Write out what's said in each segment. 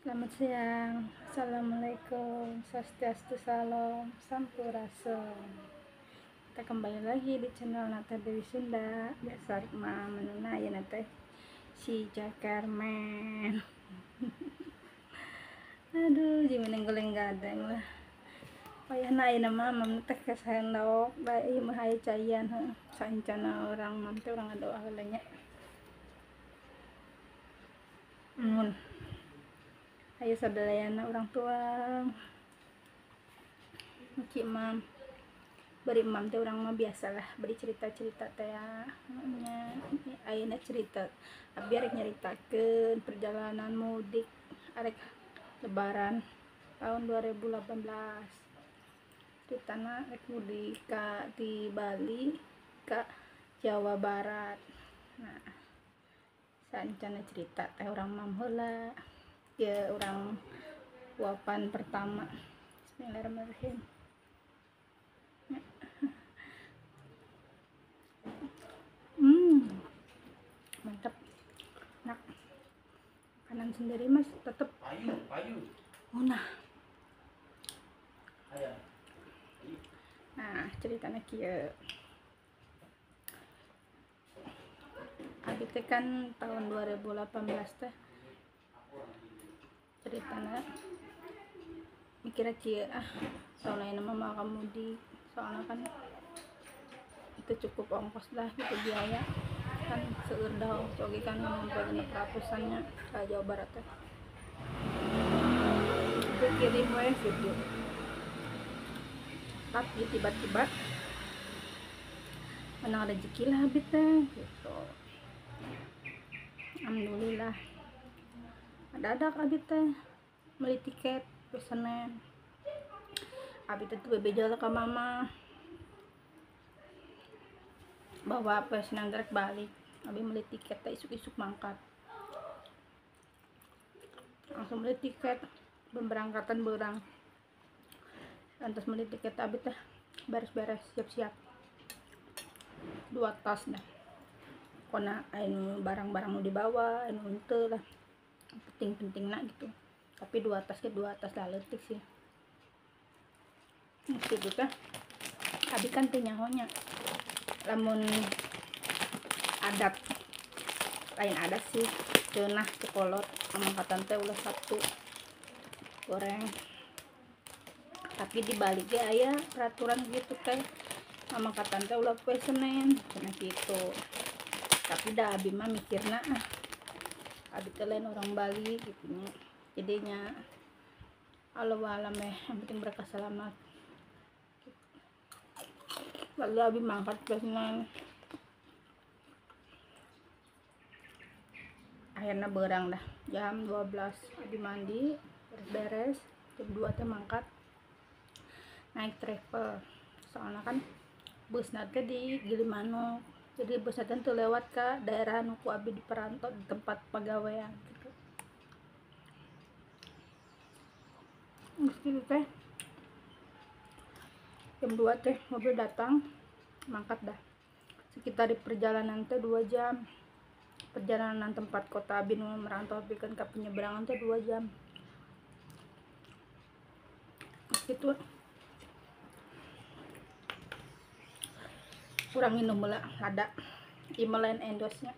Selamat siang, assalamualaikum, swastiastu, salam, sampurasun. Kita kembali lagi di channel Nata Dewi Sunda. Biasa mah menuna ya nate si Jakarman. Aduh, gimana goleng gadeng lah. Payah na nama mam teh kesahan lauk, bae mah aya caian heuh. Saencana orang mam teh urang ngadoa heula nya. Mun ayo sadayana orang tuang muci mam beri mam teh urang mah biasalah beri cerita-cerita teh nya ayeuna cerita abi arek nyaritakeun perjalanan mudik arek lebaran tahun 2018. Ceritana arek mudik ka di Bali ka Jawa Barat. Nah, saencana cerita teh urang mam heula. Ya orang wapan pertama. Bismillahirrahmanirrahim. Mantap. Enak. Makanan sendiri mas tetep payu, payu. Oh, nah. Nah, ceritanya kieu. Abi teh kan tahun 2018 teh ceritana mikirnya cie ah soalnya nama mah kamu di soalnya kan itu cukup ongkos lah gitu biaya kan seueur dah ongkos oge kan sampai 600-annya ke Jawa Barat teh itu kirim we gitu. Tapi tiba-tiba menang rezeki lah abi teh gitu. Alhamdulillah ada abi teh beli tiket pesanan. Abi teh tuh bebeja lah ke mama bahwa pesanan rek balik. Abi beli tiket teh isuk-isuk mangkat, langsung beli tiket pemberangkatan berang. Lantas beli tiket abi teh beres-beres siap-siap dua tas dah kona anu barang-barang mau dibawa anu henteu lah penting-penting nak gitu. Tapi dua tas ke dua tas lah leutik sih gitu teh. Abi kan teu nyahonya lamun adat lain adat sih cenah cekolot angkatan teh ulah Sabtu goreng. Tapi di Bali ge aya peraturan gitu teh angkatan teh ulah poe Senin cenah gitu. Tapi dah abi mah mikirna ah abi teh lain orang Bali gitu nya, jadinya Allah alam yang penting berkah selamat. Lalu abi mangkat pesanan akhirnya berang dah jam 12 abi mandi beres-beres jam 2 teh mangkat naik travel. Soalnya kan bus teh di Gilimanuk, jadi bus teh tuh lewat ke daerah nu ku abi di perantau di tempat pegawaian gitu. Gitu teh jam 2 teh mobil datang mangkat dah. Sekitar di perjalanan teh 2 jam. Perjalanan tempat kota abi nu merantau pikeun ka penyeberangan teh 2 jam. Gitu. Kurang minum heula lada. Ieu mah lain endosnya.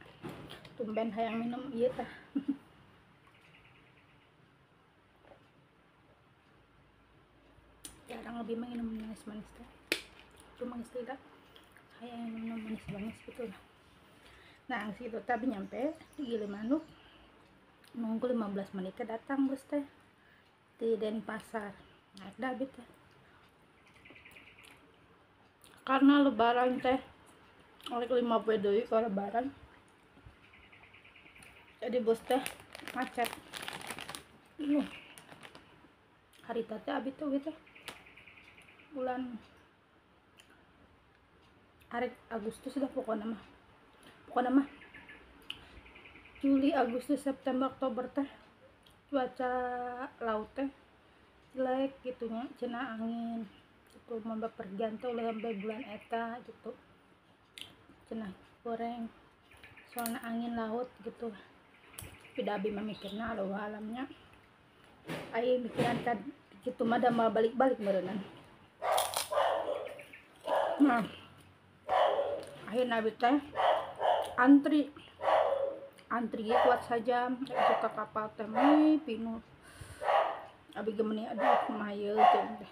Tumben hayang minum ieu tah. Jarang lebih minum manis-manis teh. Cuma geus tidak hayang minum manis-manis gitu lah. Nah, situ tapi nyampe di Gilimanuk nunggu 15 menit teh datang bus teh di Denpasar. Naik dah abi teh. Karena lebaran teh oleh 5 poe deui ka lebaran. Jadi bus teh macet. Hari teh abi teh teh bulan hari Agustus dah pokoknya mah. Pokoknya mah Juli, Agustus, September, Oktober teh cuaca laut teh jelek gitunya, cenah angin gitu, mau bepergian teh ulah sampai bulan eta gitu, cenah goreng soalnya angin laut gitu. Tapi da abi mah mikirna Allah alamnya Aya mikiran kan kitu mah da mal balik-balik meureunnan. Nah, akhirna abi teh antri. Antri kuat saja asup ka kapal teh meni pinuh. Abi ge meuni aduh kumaha ieu teh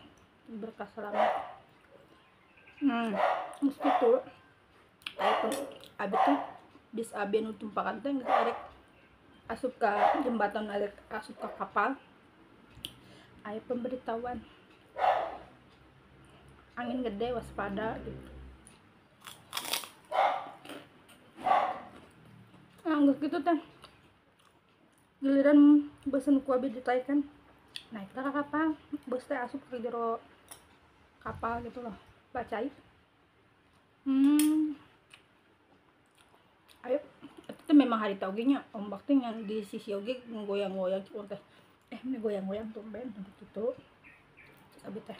berkah selamat. Geus kitu. Aya pun abi teh bis abi nu tumpakan teh geus arek asup ka jembatan arek asup ka kapal. Aya pemberitahuan angin gede waspada gitu. Nah, geus kitu teh giliran bus nu ku abi ditaikan naik ka kapal, bus teh asup ke jero kapal gitu loh, bacai. Ayo, itu memang hari tau ge nya ombak teh ngan di sisi oge goyang-goyang cik teh. Ini goyang-goyang tumben gitu. Terus abi teh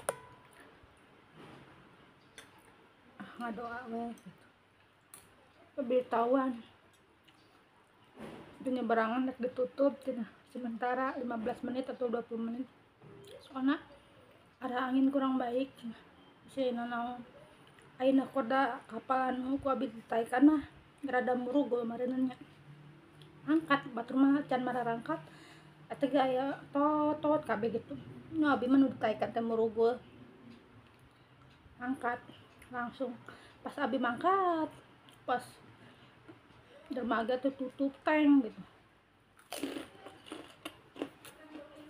ngadoa we gitu. Pemberitahuan penyeberangan rek ditutup cenah sementara 15 menit atau 20 menit. Soalna ada angin kurang baik cenah. Bisa nanaon. Ayeuna koda kapal anu ku abi ditaikan mah rada murugul mareuneun nya. Angkat batur mah can mararangkat eta ge aya tot-tot kabeh gitu. Nu abi mah nu ditaikan teh murugul. Angkat langsung pas abi mangkat pas dermaga tuh tutup tank gitu.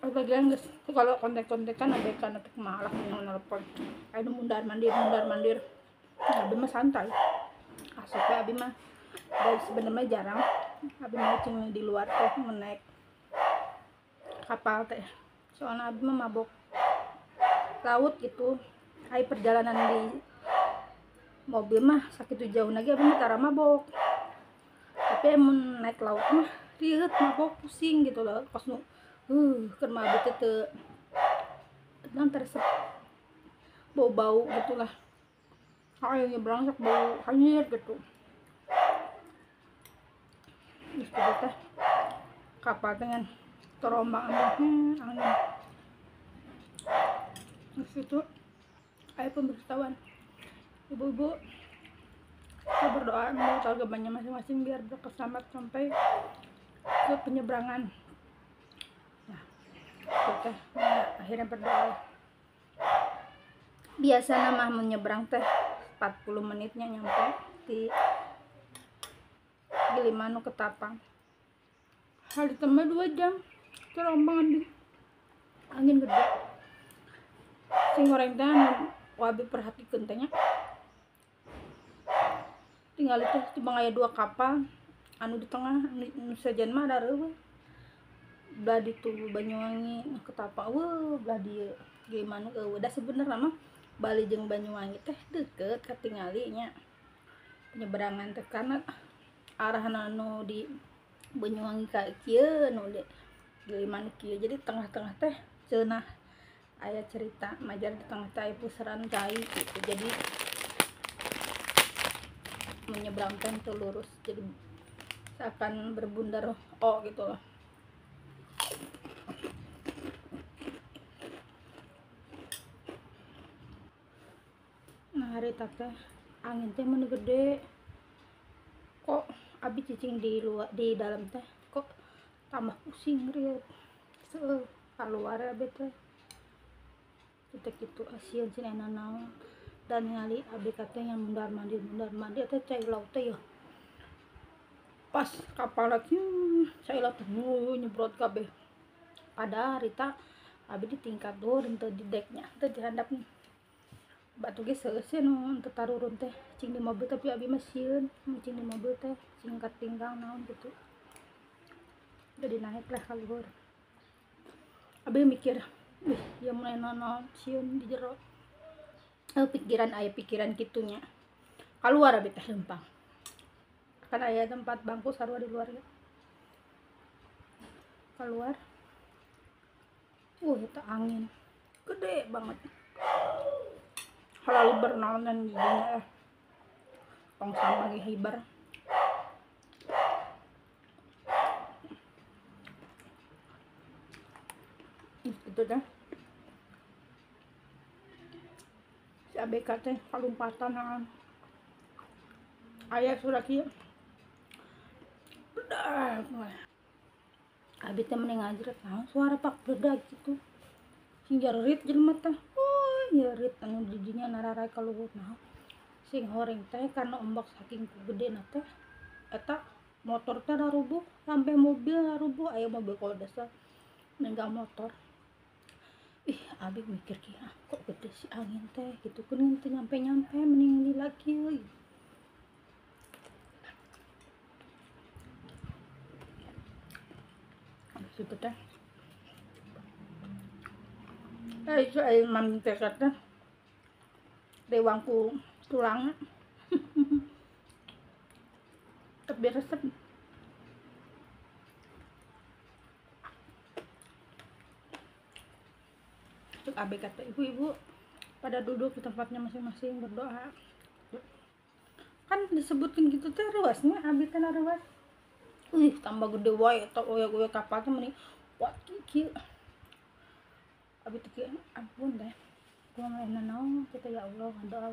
Bagian guys, kalau kontek-kontekan abekan atau malah nelpon. Ayo mundar mandir. Abi mah santai. Asupnya abi mah dari sebenarnya jarang. Abi mah cing di luar teh menaik kapal teh. Soalnya abi mah mabok laut gitu. Ayo perjalanan di mobil mah sakitu jauh lagi abi mah tara mabok. Tapi emang naik laut mah rieut mabok pusing gitu loh. Kos nu keur mah abi teh teu teresep bau-bau gitulah. Ayo nyebrang sok bau hanyir gitu. Terus gitu teh kapal dengan terombang angin, angin. Terus itu ayo pemberitahuan ibu-ibu kita berdoa menurut agamanya masing-masing biar berkesamat sampai ke penyeberangan. Nah, itu teh akhirnya berdoa. Biasa nama menyeberang teh 40 menitnya nyampe di Gilimanuk Ketapang. Hari tambah 2 jam terombang angin gede. Sing goreng teh wabi perhatikan tehnya. Tinggal itu cuma aya 2 kapal anu di tengah anu sajan mah dareuh. Belah ditu Banyuwangi Ketapang weuh belah dieu Gilimanuk eueuh. Da sebenarnya mah Bali jeung Banyuwangi teh deket katingali nya penyeberangan teh karena arah anu di Banyuwangi ka kieu nu di Gilimanuk kieu. Jadi tengah-tengah teh cenah aya cerita majar di tengah teh aya puseran cai gitu. Jadi menyeberang teh teu lurus, jadi seakan berbundar O gitu loh. Nah hari teh angin teh meni gede kok abi cicing di luar di dalam teh kok tambah pusing rieu seueuh keluar abi teh kita kitu asieun cenah nanaon dan ngali abi katanya mundar mandir teh cai laut teh ya pas kapal lagi cai laut teh nyebrot kabeh pada harita abi di tingkat 2 teu di deknya teu di handap batu ge seuseun nu teu tarurun teh cing di mobil tapi abi mah sieun cing di mobil teh cing katinggal naon gitu jadi naik lah ka luhur abi mikir wih ya mulai naon sieun di jero pikiran aya pikiran kitunya keluar abi teh lempang kan aya tempat bangku sarua di luar ya keluar eta angin gede banget lalu bernaonan di dinya tong sampah ge hibar Gitu dah. Si ABK teh kalumpatan naon. Aya surat kieu. Bledag. Abi teh mending ngajret naon suara pak bledag gitu. Sing jarerit jelema teh. Oh, nyerit anu didinya nararai ka luhur naon. Sing horeng teh karena ombak saking gedena teh eta motor teh rarubuh sampai mobil rarubuh, aya mobil koldas nenggang motor. Ih, abi mikir ki, ah, kok gede si angin teh gitu kan teh nyampe-nyampe mending lila kieu. Gitu teh. Itu aya mami teh kata dewangku tulangna. Tapi resep. Cuk abi kata ibu-ibu pada duduk di tempatnya masing-masing berdoa. Kan disebutkan gitu teh ruasnya abi teh ruas. Wih, tambah gede wae atau oyak-oyak kapal teh mending kuat kieu. Abi teh kieu, ampun deh. Gua mah naon kita ya Allah doa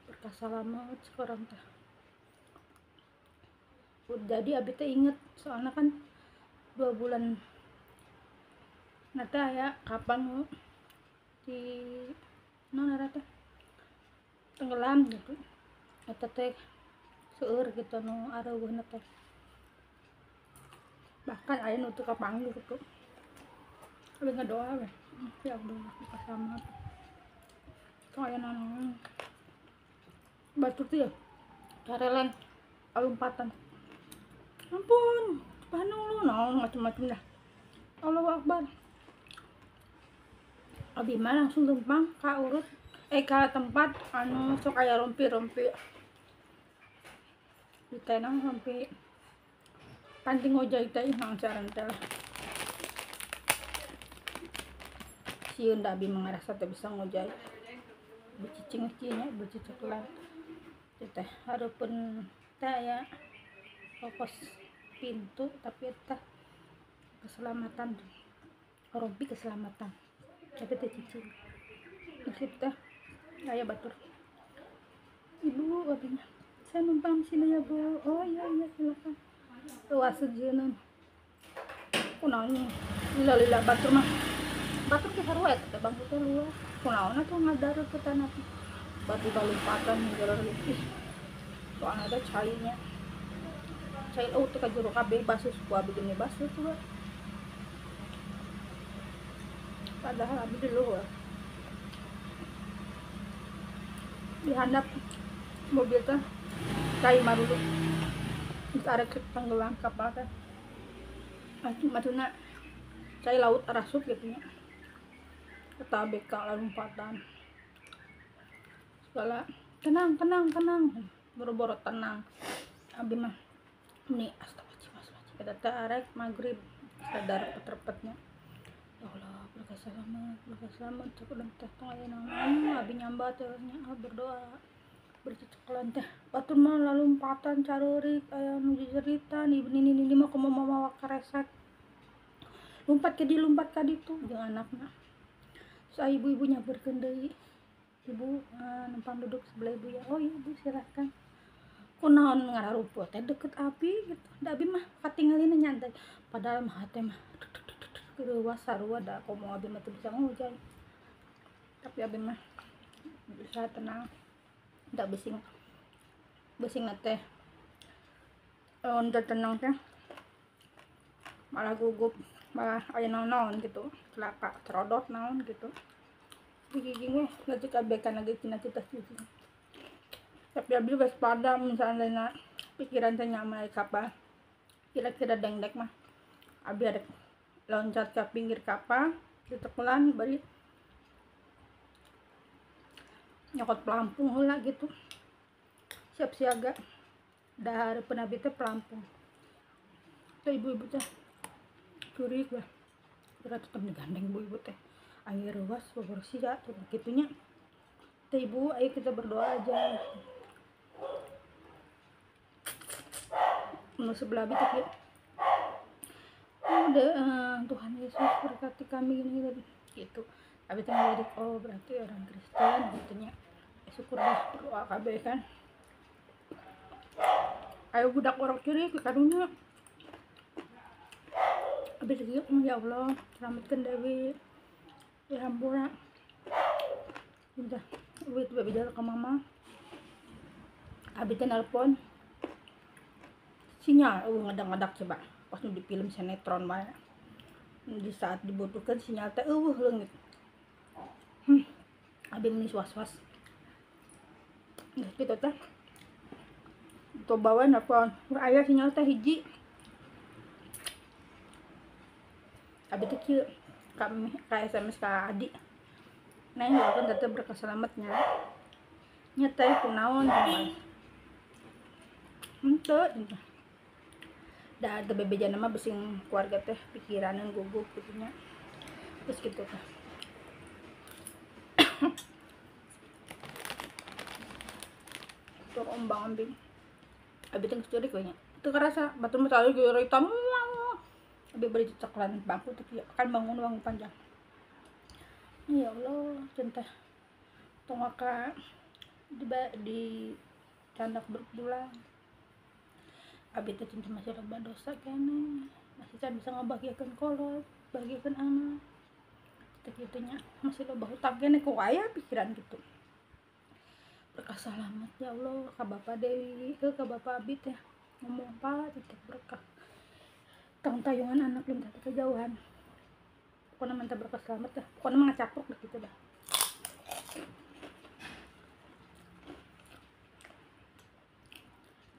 berkah selamat sekarang teh. Jadi abi teh inget soalnya kan 2 bulan nanti ya kapan di non teh tenggelam gitu eta teh seueur gitu nu areuweuhna teh bahkan aya nu teu kapanggil gitu. Abi ngadoa we ya Allah berkah selamat tong aya naon batur teh ya carelen alumpatan. Ampun, paano lu naon macam-macam dah. Allahu Akbar. Abi mah langsung lempang ka urut ka tempat anu sok aya rompi-rompi. Di tenang rompi. Panting ngojay teh naon saran teh. Sieun da abi mah ngarasa teh bisa ngojay. Becicing nya beciceklan. Teh hareupeun teh aya pos pintu tapi teh keselamatan rompi keselamatan tapi teh cicing nasib teh aya batur ibu katanya saya numpang sini ya bu, oh iya iya silakan luas sejeunan kunaon lila-lila batur mah batur teh sarua eta teh bangku teh luas kunaon atuh ngadareuh ke tanah batu kalumpatan ih soalna teh cainya cai laut teh ka jero kabeh basuh ku abi gini basuh tuh padahal abi di luhur dihandap mobil teh cai maruluk geus arek tenggelam kapal teh maksudna cai laut arasup gitu nya eta ABK lompatan segala tenang tenang tenang boro-boro tenang abi mah ini astagfirullahaladzim eta teh arek maghrib sadar repet-repetnya ya Allah berkah selamat cukup dan teh tong aya naon abi nyamba teh nya berdoa bercecekelan teh batur mah lalumpatan careurik aya nu jejeritan ibu nini nini mah kumaha mawa karesek lompat ke di lompat ka ditu jeung anakna terus ibu-ibu nyamperkeun deui ibu numpang duduk sebelah ibu ya oh iya ibu silahkan kunaon ngararumput teh deket abi gitu da abi mah katingalina nyantai padahal mah hate mah reuwas sarua da komo abi mah teu bisa ngojay tapi abi mah bisa tenang da besing besing teh teu tenang teh malah gugup malah aya naon-naon gitu celaka cerodot naon gitu giging weh nanti kabekan lagi tina kita cicing. Tapi abi waspada misalnya pikiran saya nyaman kapal kira-kira dengdek mah abi ada loncat ke pinggir kapal ditekelan bari nyokot pelampung heula gitu siap siaga dah hareupeun abi teh pelampung teh ibu-ibu teh curi bah berat tetep digandeng ibu-ibu teh ayo ruas bersih ya gitunya teh ibu ayo kita berdoa aja nu sebelah abi teh Udah Tuhan Yesus berkati kami gini gitu. Abi teh ngelirik, oh berarti orang Kristen gitunya. Syukur dah berdoa kabeh kan. Ayo budak orang curi ke kadunya. Abi teh ya Allah, selamatkan Dewi. Ya hampura. Udah, duit bebeja ke mama. Abi teh nelpon. Sinyal ngadak-ngadak coba. Pas di film sinetron bae. Di saat dibutuhkan sinyal teh eueuh leungit. Abi menis was-was. Nah, gitu teh. Coba we nelpon. Aya sinyal teh hiji. Abi teh kieu ka SMS ka Adi. Neng doakeun teteh berkah selamatnya. Nya teh kunaon teh. Henteu. Da teu bebejana mah bising keluarga teh pikiraneun gugup kitu nya. Terus kitu teh. Tur ombang-ambing. Abi teh geus ceurik we nya. Teu karasa batur mah selalu cerita. Abi bari ceklan bangku teh kan bangun bangun panjang. Ya Allah, cinta tong ka di candak berpulang. Abi teh cinta masih loba dosa keneh. Masih can bisa ngabahagiakeun kolot, bahagiakeun anak. Teh kitu nya masih loba hutang keneh ku aya pikiran gitu. Berkah selamat ya Allah ka Bapak Dewi, ke Bapak Abi teh ngomong pak titip berkah. Tong tayungan anak minta kejauhan. Pokoknya minta berkah selamat dah. Pokoknya mah ngacapruk dah gitu dah.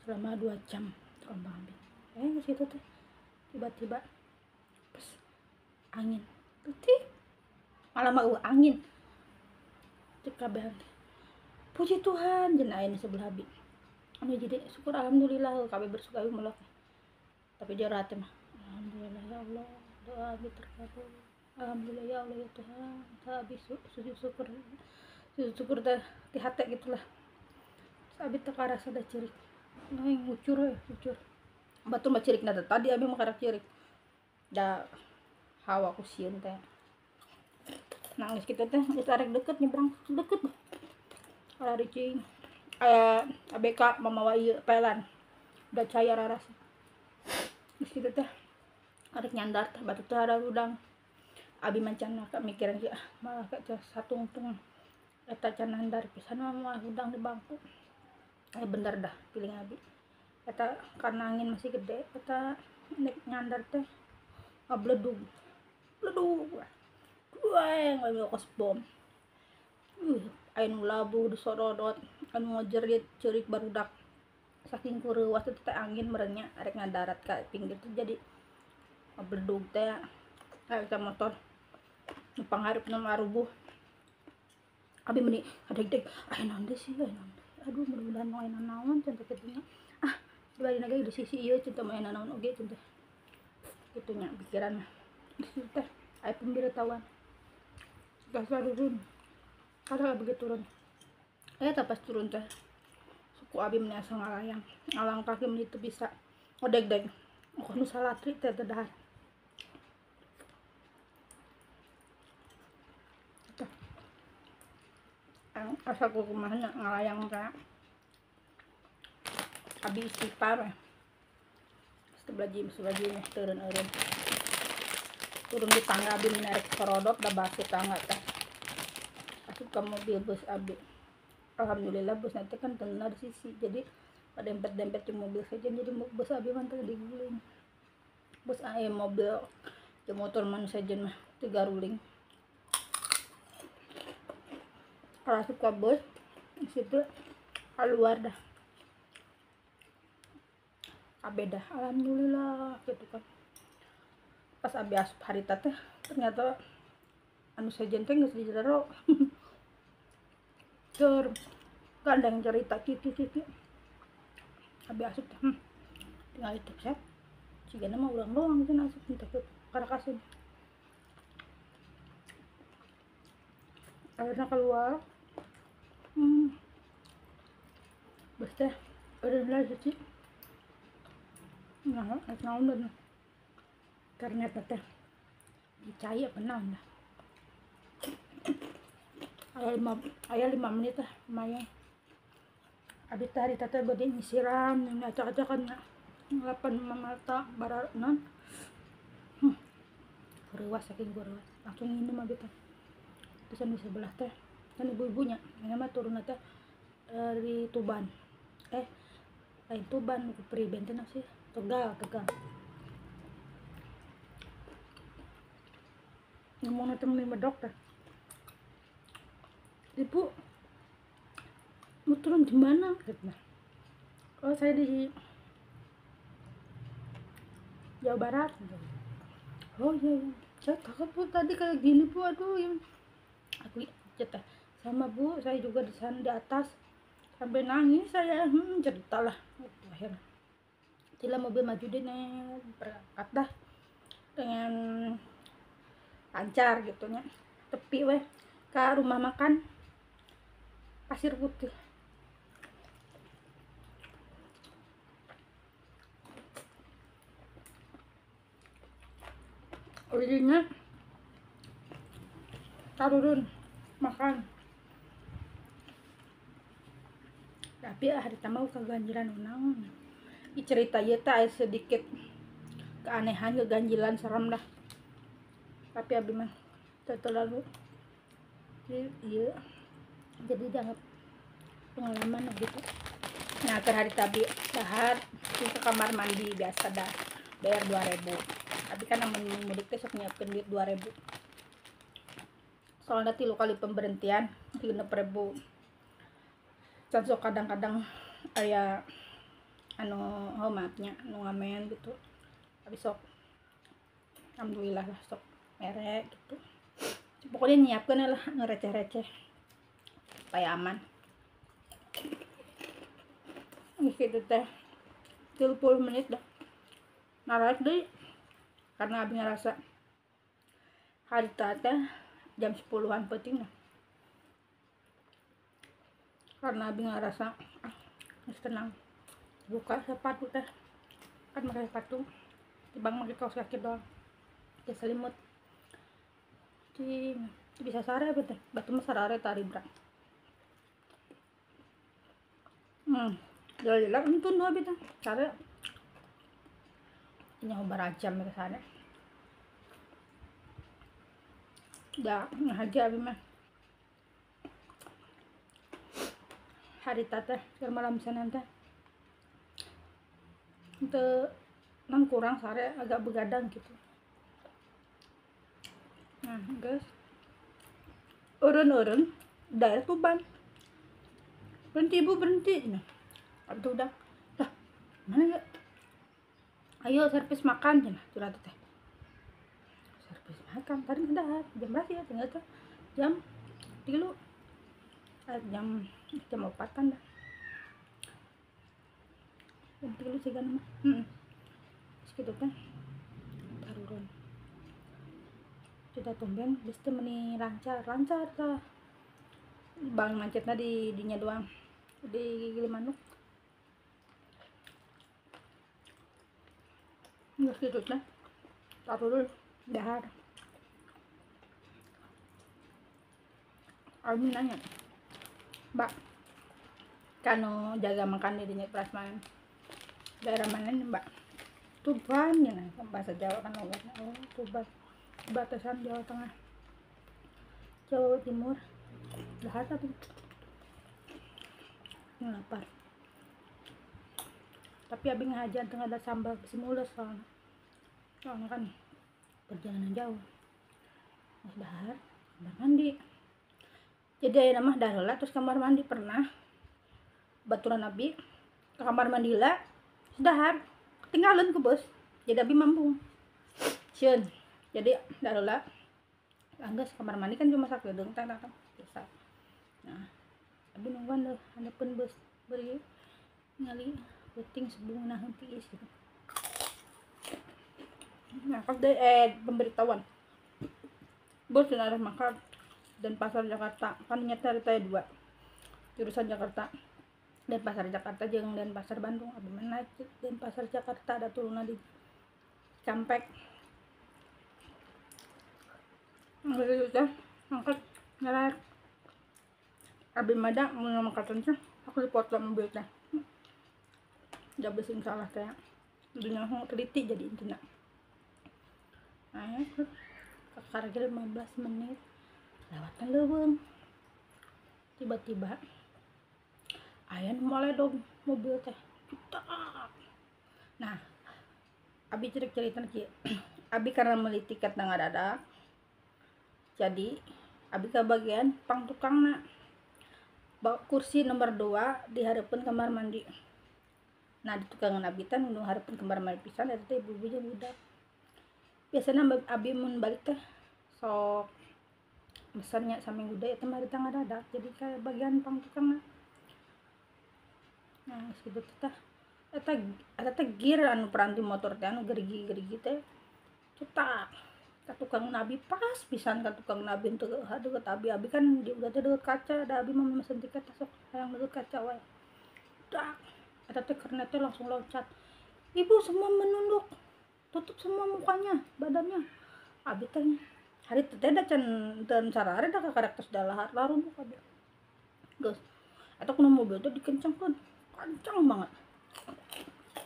Selama 2 jam terombang-ambing. Ke situ teh tiba-tiba pas angin. Putih. Malah mah angin. Cek kabeh. Puji Tuhan jeung aya di sebelah abi. Anu jadi syukur alhamdulillah kabeh bersyukur abi melok. Tapi dia rate mah alhamdulillah ya Allah, doa abi terkabul. Alhamdulillah ya Allah ya Tuhan, abi sujud syukur. Sujud syukur teh di hati gitulah. Terus abi teh karasa da ceurik. Neng ngucur we, ngucur. Batur mah cirikna teh tadi abi mah karak cirik. Da hawa ku sieun teh. Nangis kitu teh geus arek deket nyebrang deket. Lari cing. Aya ABK mamawa ieu pelan. Udah caya rarasa. Geus kitu teh arek nyandar teh batu teh ada udang. Abi mancana ka mikiran kieu malah ka satungtung eta can nandar pisan mah udang di bangku. Bener dah piling abi. Eta karena angin masih gede eta nek nyandar teh ngabledug. Bledug. Wah, nggak kos bom. Aya nu labuh disorodot, anu ngajerit ceurik barudak. Saking kureuwas teh angin merenya arek ngadarat ka pinggir teh jadi ngabledug teh. Aya motor nu pangharepna marubuh. Abi meuni kadeg-deg, aya naon deui sih, aya naon. Aduh mudah-mudahan moal aya naon cenah kitu nya. Ah, dibari ge di sisi ieu cenah moal aya naon oge cenah. Kitu nya pikiran mah. Di situ teh aya pemberitahuan. Dasar turun. Kada begitu turun. Pas turun teh suku abi meuni asa ngalayang. Ngalangkah ge meuni teu bisa. Ngodeg-deg. Oh nu salatri teh teu dahar. Asa kumaha nya ngalayang teh. Abi istighfar we. Astagfirullahaladzim, turun eureun. Turun di tangga abi menarik korodot da batu tangga teh. Asup ke mobil bus abi. Alhamdulillah bus nanti kan tengah di sisi. Jadi pada dempet-dempet di mobil saja jadi bus abi mah teh diguling. Bus aya mobil di motor man saja mah tiga ruling. Asup ke bus di situ keluar dah. Abe dah alhamdulillah gitu kan. Pas abi asup harita teh ternyata anu sejen teh geus di jero. Tur gandeng cerita kitu-kitu. Abi asup teh tinggal itu set. Cigana mah urang doang cenah asup teh karakasin. Akhirnya keluar. Bus teh udah lagi sih. Nah, naon dan Karena teh dicai apa naon dah. Aya 5 menit lah lumayan. Abi teh hari teh bade nyisiran, ngacak-acakan ngelapan mata barar non. Ruas saking ruas. Langsung minum abi teh. Terus di sebelah teh kan ibu-ibunya, ini mah turun teh di Tuban. Lain Tuban, Priben teh sih, Tegal. Ngomong teh meni medok teh. Ibu mau turun di mana? Gitu. Oh, saya di Jawa Barat. Oh iya, iya. Saya takut Bu tadi kayak gini Bu, aduh ya. Aku cerita sama Bu, saya juga di sana di atas sampai nangis saya, cerita lah. Akhirnya sila mobil maju deh nih, berangkat dah dengan lancar gitu nya. Tepi weh ke rumah makan Pasir Putih. Originnya tarurun makan, tapi hari mau keganjilan unang. Cerita ya tak sedikit keanehan, keganjilan, serem lah. Tapi abi mah terlalu iya, jadi dianggap pengalaman gitu. Nah, ke hari tabi dahar ke kamar mandi biasa dah bayar 2.000. Tapi kan namun mudik teh sok nyiapkeun duit 2.000. Soalnya 3 kali pemberhentian 6.000. Can sok kadang-kadang aya anu oh maafnya anu ngamen gitu. Tapi sok alhamdulillah lah sok merek gitu. Pokoknya nyiapkeun lah ngereceh-receh supaya aman. Gitu teh 30 menit dah. Narik deui karena abi ngerasa hari teh jam 10-an penting lah. Karena abi ngerasa geus tenang. Buka sepatu teh. Kan pakai sepatu. Tibang pakai kaos kaki doang. Ya selimut. Cing, bisa sare apa teh? Batu mah sarare tari brang. Jalan-jalan entun abi teh. Sare. Nyaho barajam ke sana. Dah ngahaja abi mah. Hari teh keur malam Senin teh. Teu nang kurang sare agak begadang gitu. Nah, guys. Urun-urun daerah Tuban. Berhenti ibu, berhenti. Nah, itu udah. Lah, mana ya? Ayo servis makan cenah curhat teh. Servis makan tadi udah jam berapa ya? Tinggal tuh jam 3. Jam 4-an dah. Jam 3 sih kan mah. Segitu teh. Tarurun. Sudah tumben bus teh meni lancar tah. Bang macetna di dinya doang. Di Gilimanuk. Nggak gitu lah, taruh dulu dahar. Aku nanya, Mbak, kano jaga makan di dinya prasmanan daerah mana nih Mbak? Tuban ya, bahasa Jawa kan logatnya. Oh, Tuban, batasan Jawa Tengah, Jawa Timur. Dahar tapi lapar. Tapi abi ngahajan tengah ada sambal simulas soalnya. Soalnya kan perjalanan jauh. Mas dahar, kamar mandi. Jadi aya mah dahar lah terus kamar mandi pernah baturan abi ke kamar mandi lah dahar ketinggalan ke bus. Jadi abi mampu. Sieun. Jadi dahar lah anggeus kamar mandi kan cuma sakedeung teh teh biasa. Nah, abi nungguan deh handapeun bus beri ngali penting sebelum nahan tiis gitu. Nah, pas deh pemberitahuan bos dan arah makan dan pasar Jakarta kan nyata ada dua jurusan Jakarta dan pasar Jakarta jeung dan pasar Bandung. Abi mana dan pasar Jakarta ada turunan di Cikampek. Angkat teh, angkat ngerak. Abi mada mau angkatan teh, aku dipotong mobil teh. Udah besin salah teh. Dunia langsung teliti jadi intinya. Nah, karena 15 menit lewatan leuweung. Tiba-tiba aya nu maledog mobil teh. Cetak. Nah, abi cerita kieu. Abi karena beli tiket na ngadadak. Jadi abi ke bagian pang tukangna. Kursi nomor 2 di hareupeun kamar mandi. Nah, di tukangan abi teh nu hareupeun kamar mandi pisan eta teh ibu-ibu jeung budak. Biasana abi mun balik teh sok mesennya saminggu deui eta mah harita ngadadak. Jadi ke bagian pang tukangna. Nah, geus kitu teh eta teh gear anu peranti motor teh anu gerigi-gerigi teh cetak. Ka tukang nabi pas pisan ka tukang nabi teu deukeut abi. Abi kan di udah teh deukeut kaca, da abi mah mesen tiket sok hayang deukeut kaca wae. Dak eta teh kernet teh langsung loncat. Ibu semua menunduk, tutup semua mukanya, badannya. Abi teh hari teh da can sarare da kakarek tos dalahar larumuk abi. Geus eta kuno mobil teh dikencangkeun, kencang banget.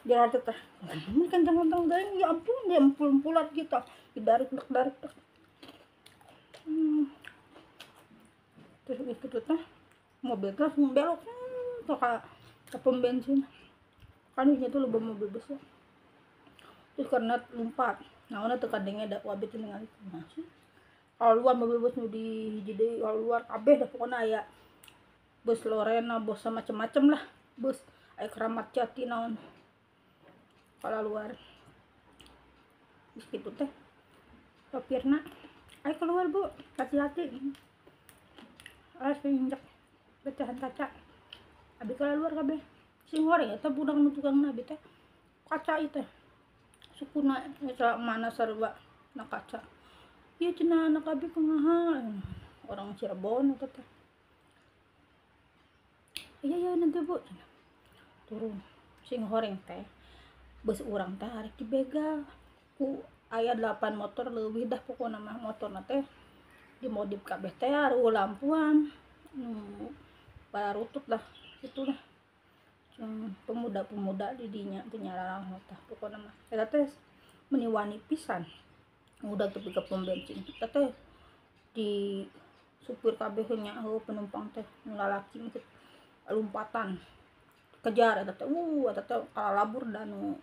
Biar teh ini kencang-kencang geuning, ya ampun dia empul-empulat gitu. Didarik-darik. Terus gitu teh mobil teh langsung belok ke pom bensin. Kan itu loba mobil besar. Terus karena lompat, naonna teu kadenge da ku abi teh ningali kumaha sih. Kalau luar mobil bus nu di hiji deui, kalau luar kabeh dah pokona aya bus Lorena, bus macem-macem lah, bus aya Keramat Jati naon. Kalau luar terus gitu teh sopirna, ayo keluar bu, hati-hati, ayo injek pecahan kaca. Abi kalau luar kabeh sing goreng eta budak nu tukang abi teh kaca ieu teh sukuna eta mana sarua na kaca. Ieu cenah anak abi kumaha, orang Cirebon eta teh. Iya ya nanti bu cenah. Turun sing horeng teh bus urang teh arek dibegal ku aya 8 motor leuwih dah pokona mah motorna teh dimodif kabeh teh aruh lampuan nu barutut lah itu lah pemuda-pemuda di dinya teu nyararang tah pokona mah eta teh meni wani pisan udah tepi ka pom bensin eta teh di supir kabeh nya heuh penumpang teh nu lalaki mah lompatan kejar eta teh eta teh kalalabur da nu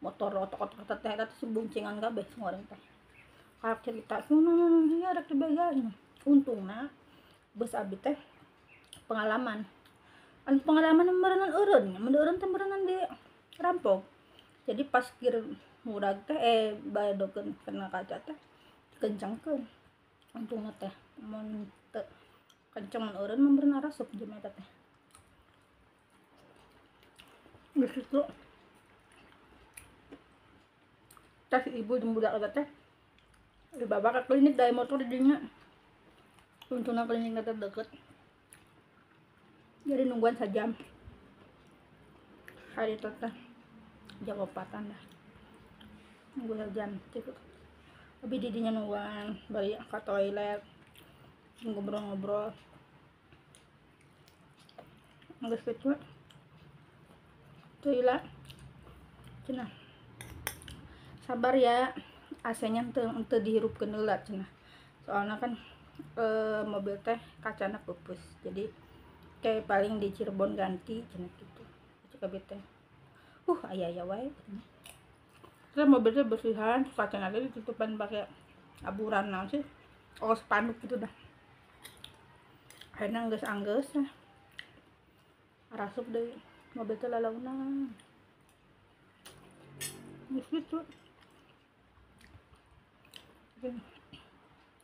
motor otok-otok eta teh eta teh seboncengan kabeh sing teh karak cerita ya rek dibegal. Untungna bus abi teh pengalaman anu pengalaman meureunan eureun mun eureun teh meureunan di rampok. Jadi pas gear murag teh badokeun kena kaca teh dikencangkeun. Untungna teh mun teu kenceng mun eureun mah meureun arasup jeung eta teh. Geus kitu teh si ibu jeung budak eta teh dibawa ke klinik dari motor di dinya. Untungna klinikna teh deket. Jadi nungguan sajam. Hari itu teh jam 4-an dah. Nunggu sajam cukup. Abi di dinya nungguan bari ke toilet ngobrol-ngobrol. Geus kitu. Teu cenah. Sabar ya, AC-nya teu dihirupkeun heula cenah. Soalna kan mobil teh kacana pupus. Jadi kayak paling di Cirebon ganti cenah gitu. Cek abi teh. Aya-aya wae katanya. Terus mobil teh bersihan, kacana teh ditutupan pakai aburan naon sih? Oh, spanduk gitu dah. Akhirnya anggeus-anggeus lah. Rasup deui mobil teh lalaunan. Geus kitu.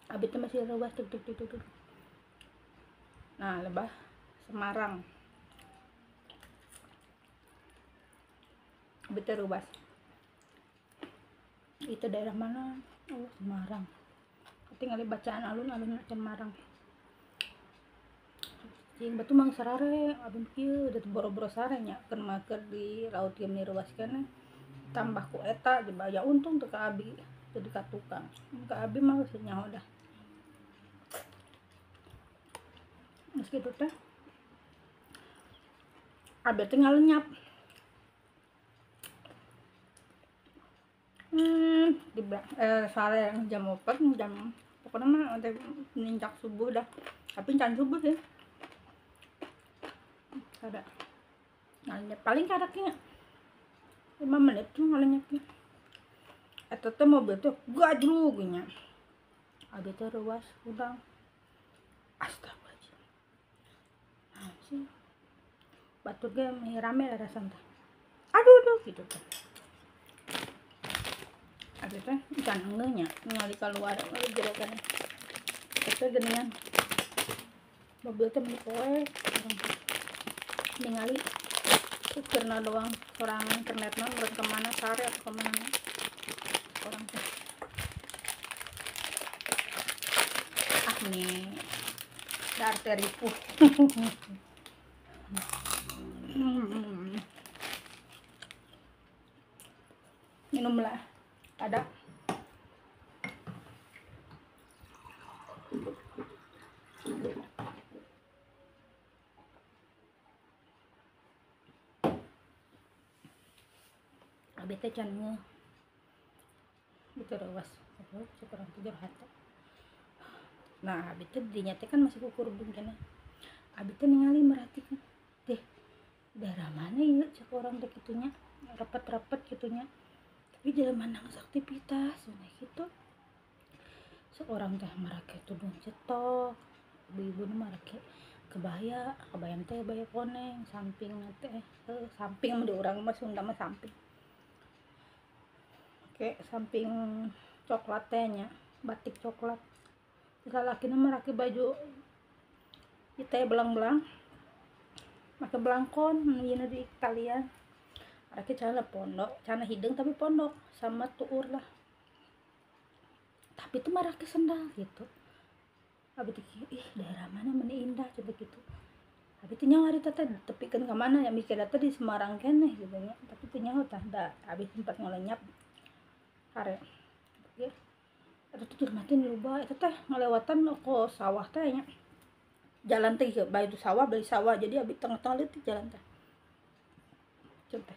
Abi teh masih reuas tuk tuk tuk tuk. Nah, lebah Semarang. Abi teh reuas. Itu daerah mana? Oh, Semarang. Tinggal bacaan alun-alun Semarang. Cing batu mang sarare abdi kieu da boro-boro sare nya keun mah keur di laut ge meni reuas keneh. Tambah ku eta jeung aya untung teu ka abi jadi ka tukang. Ka abi mah geus nyaho dah. Terus gitu teh abi teh ngalenyap. Di sore jam 4 jam pokoknya mah teh nincak subuh dah. Tapi can subuh sih. Ada ngalenyap paling karaknya 5 menit tuh ngalenyapnya. Eta teh mobil tuh gajlug nya. Abi teh reuas udang. Astagfirullahaladzim. Nah, sih. Batur ge meni rame larasan teh. Aduh aduh gitu teh. Abi teh can engeuh nya ningali keluar jero keneh. Eta geuningan. Mobil teh meni poek ningali supirna doang sorangan internetna urang kemana sare atau kemana orang teh. Ah nih dar teripuh. Minum lah ada. Abi teh can ngeuh. Betul awas, kurang tidur hati. Nah, abi teh dinya teh kan masih kukurubung keneh. Abi teh ningali merhatikan, deh daerah mana ieu cek orang teh kitunya, repet-repet kitunya. Tapi jelema geus aktivitas nah kitu. Seorang teh marake tudung cetok, ibu-ibu nu marake kebaya, kebaya teh baya koneng, samping teh, samping mah di urang mah Sunda mah samping. Oke, samping coklat teh nya, batik coklat. Lalakina mah make baju ieu teh belang-belang. Make belangkon ieu di Italia. Rake celana pondok, celana hideung tapi pondok sama tuur lah. Tapi tuh marake sendal gitu. Abi teh ih daerah mana meni indah coba gitu. Abi teh nyaho ari teh tepikeun ka mana ya mikirna teh di Semarang keneh gitu nya. Tapi teu nyaho tah da abi sempat ngalenyap. Hare. Oke. Eta teh jelema teh loba eta teh ngalewatan ko sawah teh nya. Jalan teh bae itu sawah beli sawah jadi abi tengah-tengah leutik jalan teh. Contoh.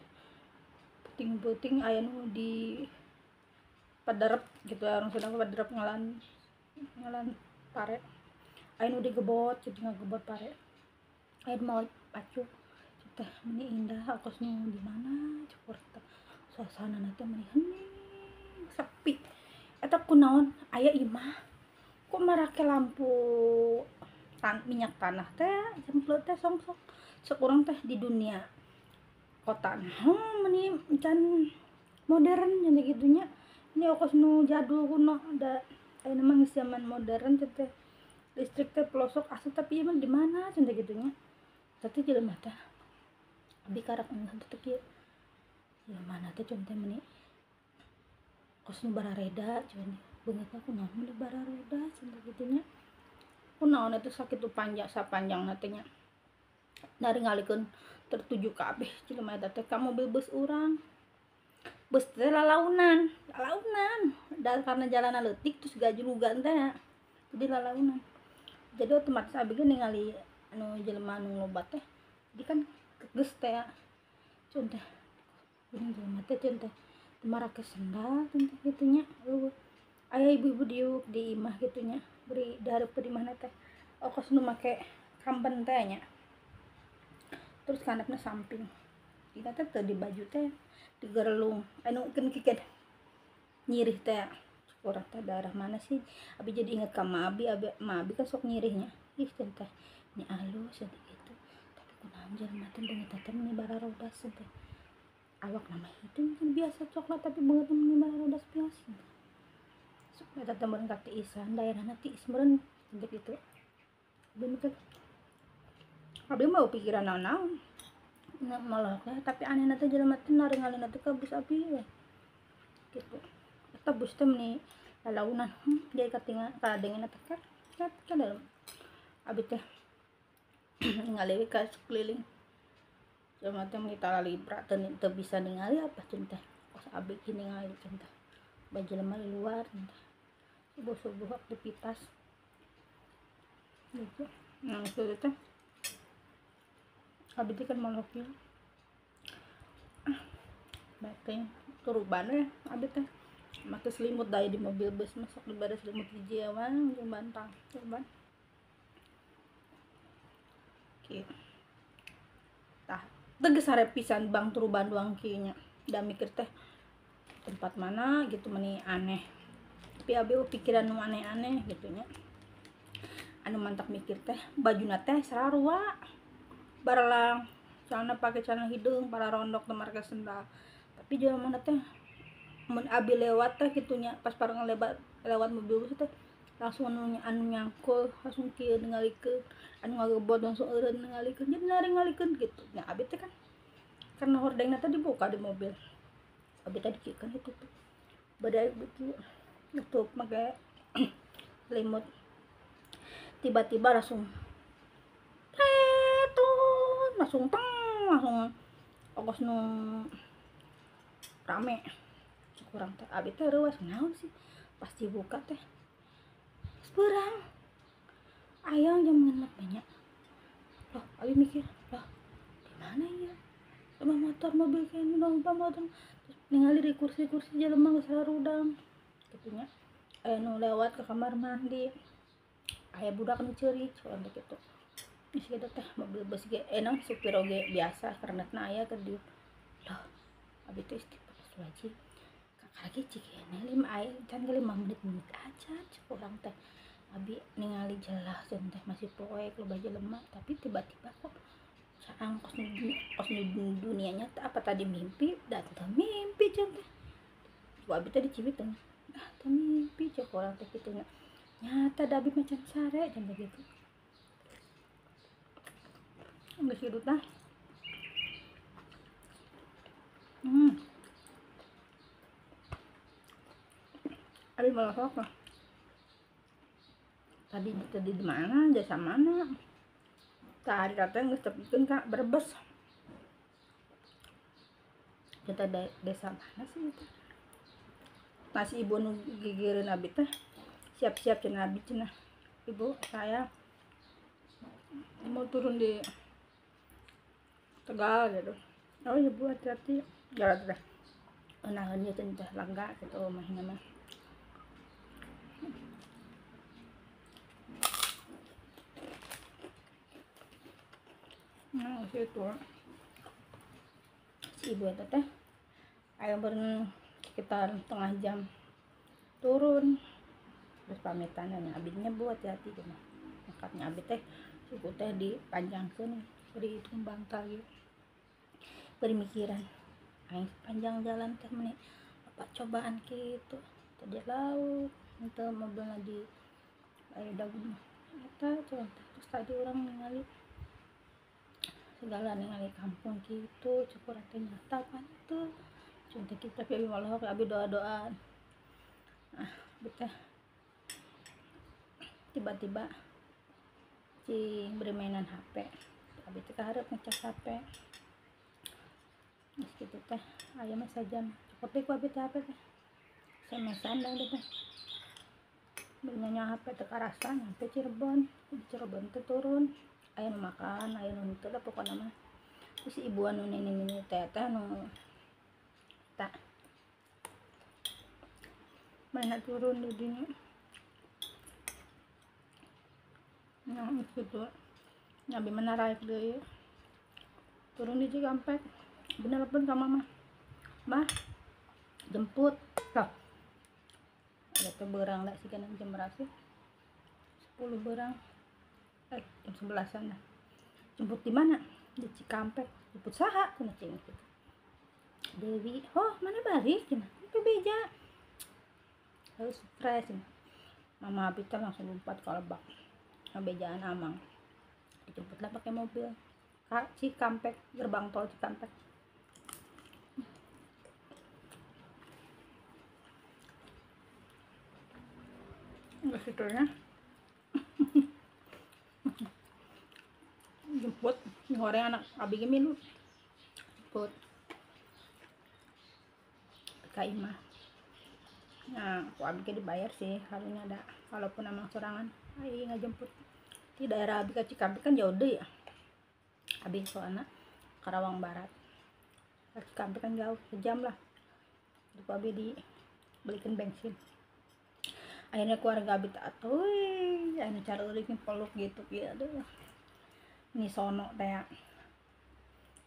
Puting-puting aya nu di paderep gitu orang Sunda paderep ngalan ngalan pare. Aya nu digebot jadi ngagebot pare. Aya mau pacu. Teh meni indah kos nu di mana cukur teh. Suasana teh meni hening. Sepi. Eta kunaon aya imah kok marake lampu minyak tanah teh jemplut teh songsok sekurang teh di dunia kota nah meni can modern nya gitunya. Ini okos nu jadul kuno da ayeuna mah geus zaman modern teh listrik teh pelosok asup tapi ieu mah di mana cenah gitunya. Tapi jelema teh abi karak engeuh teh kieu jelema teh contoh meni kos nu barareda cuman beungeutna kunaon meni barareda cenah gitunya. Kunaon eta sakitu panjang sapanjangna teh nya. Naringalikeun tertuju kabeh jelema eta teh ka mobil bus urang. Bus teh lalaunan, lalaunan. Dan karena jalanna leutik terus gajlugan teh. Jadi lalaunan. Jadi otomatis abi ge ningali anu jelema anu loba teh. Jadi kan keges teh. Contoh geuning jelema teh contoh marake sendal teh kitu nya. Aya ibu-ibu diuk di imah kitu nya. Beri dihareupeun di imahna teh. Okos nu make kamben teh nya. Terus kandapna samping. Dina teh teu di baju teh digerelung. Anu keun kieu nyirih teh. Urang teh daerah mana sih? Abi jadi inget ka ma abi, abi ma abi kan sok nyirihnya. Ih teh nya alus cenah kitu. Tapi kunaon jelema teh beungeut teh meni bararodas teh. Awak nama hideung kan biasa coklat tapi beungeut meni bararodas biasa. Sok eta teh meureun ka tiisan daerahna tiis meureun gitu. Abi mikir abi mau pikiran naon-naon. Nah, malah tapi anehna teh jelema teh naringalina teh ka bus abi we. Gitu. Eta bus teh meni lalaunan. Jadi katingal kadengeuna teh kat kat ka dalam. Abi teh ningali we ka sekeliling. Jelema teh meni talalibra teu bisa ningali apa cenah teh. Kos abi ki ningali cenah teh. Ba jelema di luar cenah teh. Subuh-subuh aktivitas. Gitu. Nah itu teh abi teh kan molok ya. Bateng turuban we abi teh make selimut daya di mobil bus masuk di baris selimut hiji awang jeung bantal turban. Kieu. Tah tegas sare pisan bang turuban doang kieu nya. Da mikir teh tempat mana gitu meni aneh. Tapi abi pikiran nu aneh-aneh gitu nya. Anu mantap mikir teh bajuna teh sarua barelang celana pakai celana hideung para rondok teu marke sendal. Tapi jelema teh mun abi lewat teh kitunya pas pareng lewat mobil bus teh langsung anu nyangkul langsung kieu ningalikeun anu ngagebot langsung eureun ningalikeun jadi naring-ngalikeun gitu. Nah abi teh kan karena hordengna teh dibuka di mobil. Abi teh dikieukeun ditutup. Badai gitu nutup make selimut. Tiba-tiba langsung tretun langsung teng langsung ongkos nu rame kurang teh abi teh reuas naon sih pasti buka teh beurang ayang jam ngenep banyak loh abi mikir loh di mana ya sama motor mobil kayak numpang motor terus ningali di kursi-kursi jelema geus rudang kitu nya aya nu lewat ke kamar mandi aya budak nu ceurik soalna kitu geus kitu teh mobil bus ge enang supir oge biasa karena aya keur di loh abi teh istighfar wajib kakak cik ini 5 aya can ge 5 menit aja cek urang teh abi ningali jelas dan teh masih poek loba jelema tapi tiba-tiba kok caang kos dunianya teh apa tadi mimpi da teh mimpi can teh ku abi teh dicibit teh ah teh mimpi cek urang teh kitu nya nyata da abi macan sare can teh gitu geus kitu tah. Abi malah sok lah. Tadi di mana, jasa mana? Tadi katanya geus tepikeun ka Brebes. Kita desa mana sih itu? Nah si ibu nu gigireun abi teh siap-siap cenah abi cenah. Ibu, saya mau turun di Tegal gitu. Oh ibu hati-hati. Jalan teh. Naheun ieu teh lega gitu mahnya mah. Nah, situ si ibu itu teh ayo sekitar setengah jam turun terus pamitan dan abinya buat hati-hati gitu makanya abi teh suku teh dipanjangkeun beri itu bantal gitu beri mikiran aing sepanjang jalan teh meni apa cobaan gitu tadi laut itu mobilnya di ayo dagu eta terus tadi orang ningali segala ningali kampung gitu cukur teh nyata pan tuh contoh kita tapi abi malah abi doa-doa. Nah betah tiba-tiba cing bermainan HP abi teh kaharep ngecas HP geus kitu teh aya mah sajam cukup teh ku abi teh HP teh SMS-an da teh bernyanyi HP teh karasa nyampe Cirebon di Cirebon teh turun aya nu makan aya nu henteu lah pokona mah. Terus ibu anu nenek-nenek teh teh anu tak mana turun di dinya. Nah gitu nyabi mana raek deui turun di Cikampek bener pun ka mama mah jemput loh ada teh beurang lah sih kan jam berapa sih 10 beurang jam 11-an lah. Jemput di mana? Di Cikampek. Jemput saha cenah cing gitu. Dewi, oh mana balik cenah? Sampai beja. Harus fresh cenah. Mama Abita langsung lompat ke lebak. Bejaan amang. Dijemputlah pakai mobil. Ke Cikampek, gerbang tol Cikampek. Enggak situnya. Jemput goreng anak abi ge milu jemput ka imah. Nah aku abi ge dibayar sih halunya ada walaupun amang sorangan ai ngajemput Di daerah abi ka Cikampek kan jauh deh ya. Abi soalna Karawang Barat. Ka Cikampek kan jauh, sejam lah. Itu abi dibelikan bensin. Akhirnya keluarga abi tak atuh, akhirnya cara eureun peluk gitu ya aduh. Ini sono teh.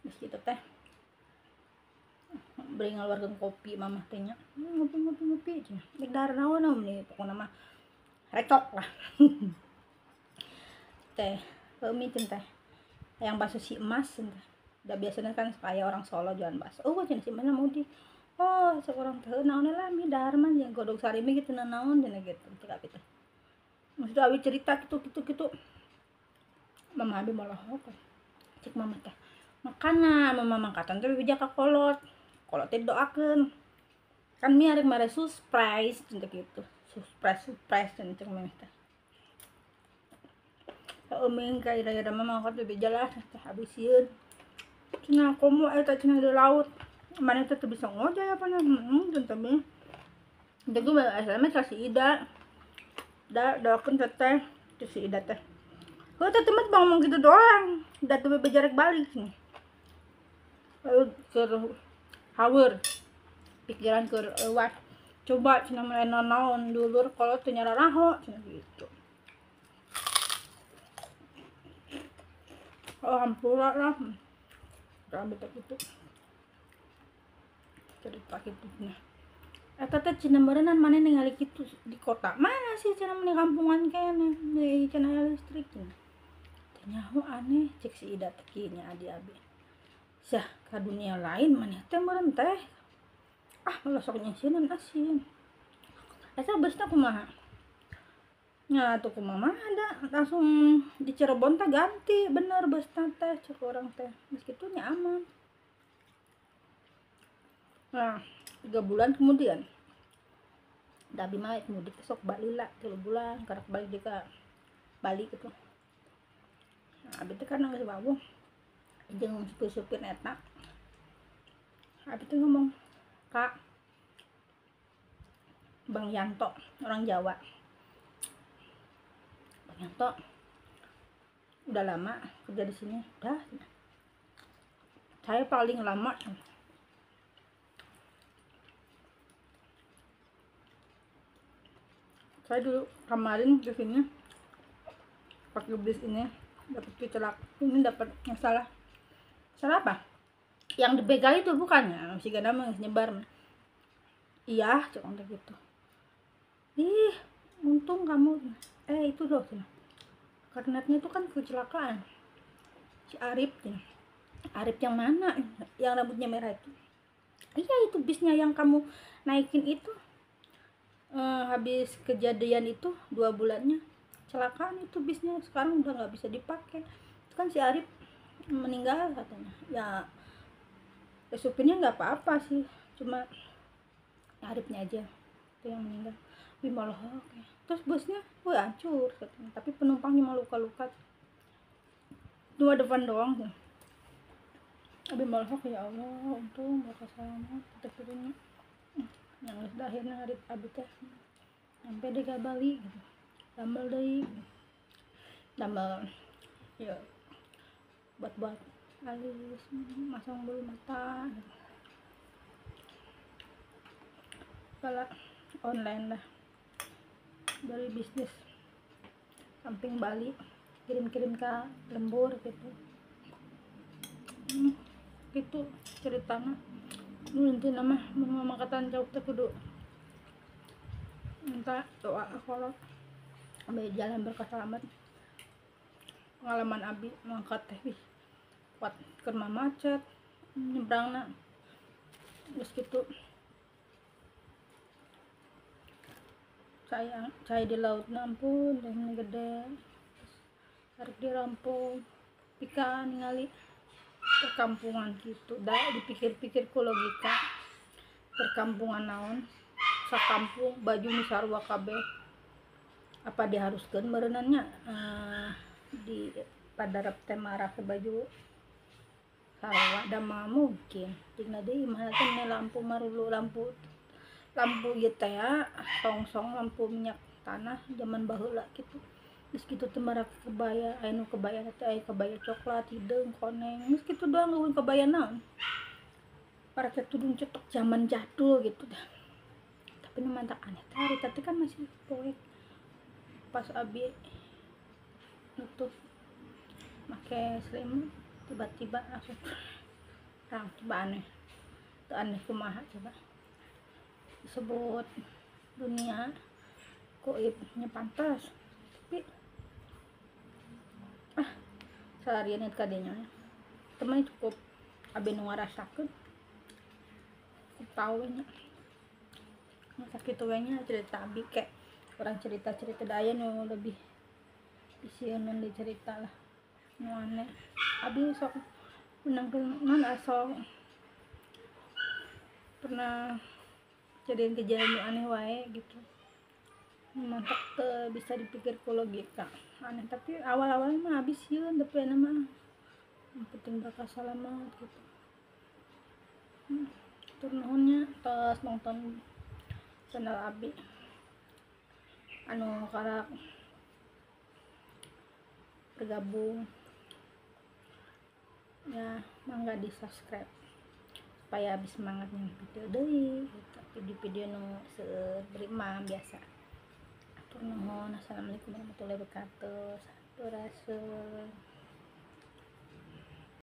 Geus kitu teh. Beri ngaluarkeun kopi mamah teh nya. Ngopi ngopi ngopi cenah. Rek dahar naon naon nih pokona mah recok lah. Teh, mie teh. Yang bakso si emas teh. Da biasanya kan kayak orang Solo jualan bakso. Oh, cenah si mana mau di. Oh, seorang teh naon lah mie dahar mah jeung godog sarimi gitu naon cenah gitu cek abi teh. Maksudnya abi cerita gitu gitu gitu. Mama abi molohok. Cek mama teh. Makana mama mangkatan teh bebeja ka kolot. Kolot teh doakeun. Kan mie arek mare surprise cenah gitu. Surprise surprise cenah cek mama teh. Heeh ka ira-ira mama mangkat bebeja lah teh habis sieun. Cenah komo eta cenah di laut. Mana teh teu bisa ngojay apa nya heeh teh mie. Jadi gue SMS ka si Ida. Da doakeun teteh teh si Ida teh. Heuh teh mah ngomong gitu doang. Da teu bebeja rek balik cenah. Lalu keur haweur pikiran keur lewat. Coba cenah mah naon dulur kolot teu nyararaho cenah gitu. Oh hampura lah. Rame teh gitu. Cerita gitu nah. Eta teh cenah meureunnan maneh ningali kitu di kota. Mana sih cenah meni kampungan keneh deui cenah listrik cenah. Teu nyaho aneh cek si Ida teh kieu nya adi abi. Sah ka dunia lain maneh teh meureun teh. Ah ulah sok nyisieunan asin. Eta besna kumaha? Nya atuh kumaha ada langsung di Cirebon teh ganti bener besna teh cek urang teh. Geus kitu nya aman. Nah, 3 bulan kemudian da abi mah mudik sok Bali lah 3 bulan karek balik deui ka Bali gitu. Nah, abi teh kan geus wawuh jeung supir-supir eta. Abi teh ngomong, "Kak, Bang Yanto, orang Jawa. Bang Yanto udah lama kerja di sini." Udah. Saya paling lama. Saya dulu kemarin ke sini pakai bis ini dapat kecelak ini dapat masalah. Salah apa? Yang dibegal itu bukannya, si ganda mah nyebar. Iya, cek orang gitu. Ih, untung kamu. Itu loh, cina. Karnetnya itu kan kecelakaan. Si Arif, cina. Arif yang mana? Yang rambutnya merah itu. Iya, itu bisnya yang kamu naikin itu. Habis kejadian itu 2 bulannya kecelakaan itu bisnya, sekarang udah nggak bisa dipakai. Itu kan si Arif meninggal katanya. Ya supirnya nggak apa-apa sih, cuma Arifnya aja itu yang meninggal. Bimolok ya. Terus busnya wah hancur katanya, tapi penumpangnya malah luka-luka. Dua depan doang tuh. Abi molok ya Allah, untung mereka selamat tetep itunya. Yang akhirnya Arif abi teh sampai deh ke Bali gitu. Damel deui. Damel ya buat-buat alis, masang bulu mata gitu. Kalau online lah dari bisnis samping Bali kirim-kirim ke lembur gitu. Gitu ceritanya. Nanti nama mama katan jauh teh kudu minta doa kalau ambil jalan berkah selamat. Pengalaman abi mangkat teh wih kuat keur macet nyebrangna geus kitu. Saya di laut ampun teh gede tarik dirampung pika ningali perkampungan gitu. Dah dipikir-pikir ku logika perkampungan naon sakampung baju nu sarua kabeh apa diharuskeun meureunannya di padarap teh marake baju sarua da mah mungkin tinggal deui mah teh lampu marulu lampu lampu ieu teh ya songsong lampu minyak tanah zaman baheula gitu. Geus kitu teh marake kebaya, aya nu kebaya teh aya kebaya coklat, hideung, koneng, geus kitu doang, euweuh kebaya naon. Marake tudung cetok zaman jadul gitu dah. Tapi nu mantak aneh teh harita teh kan masih poek. Pas abi nutup make selimut, tiba-tiba langsung terang. Coba aneh teu aneh kumaha coba? Disebut dunia goib nya pantas, tapi ah, salarian ka dinya temen cukup abi nu ngarasakeun, cukup tahu nya. Masa kitu we nya cerita abi, kayak orang cerita-cerita da aya nu lebih isieun di cerita lah nu aneh. Abi sok menangkeun non asal pernah kejadian-kejadian nu aneh wae gitu, mantak teu bisa dipikir ku logika, aneh. Tapi awal-awalnya mah abi sieun, tapi ayeuna mah yang penting bakal salamat gitu. Hatur nuhun nya tos nonton channel abi. Anu karak bergabung ya, mangga di subscribe supaya abi semangat nyien video deui gitu, video-video nu seueur beri mah biasa. Hatur nuhun. Assalamualaikum warahmatullahi wabarakatuh. Sampurasun.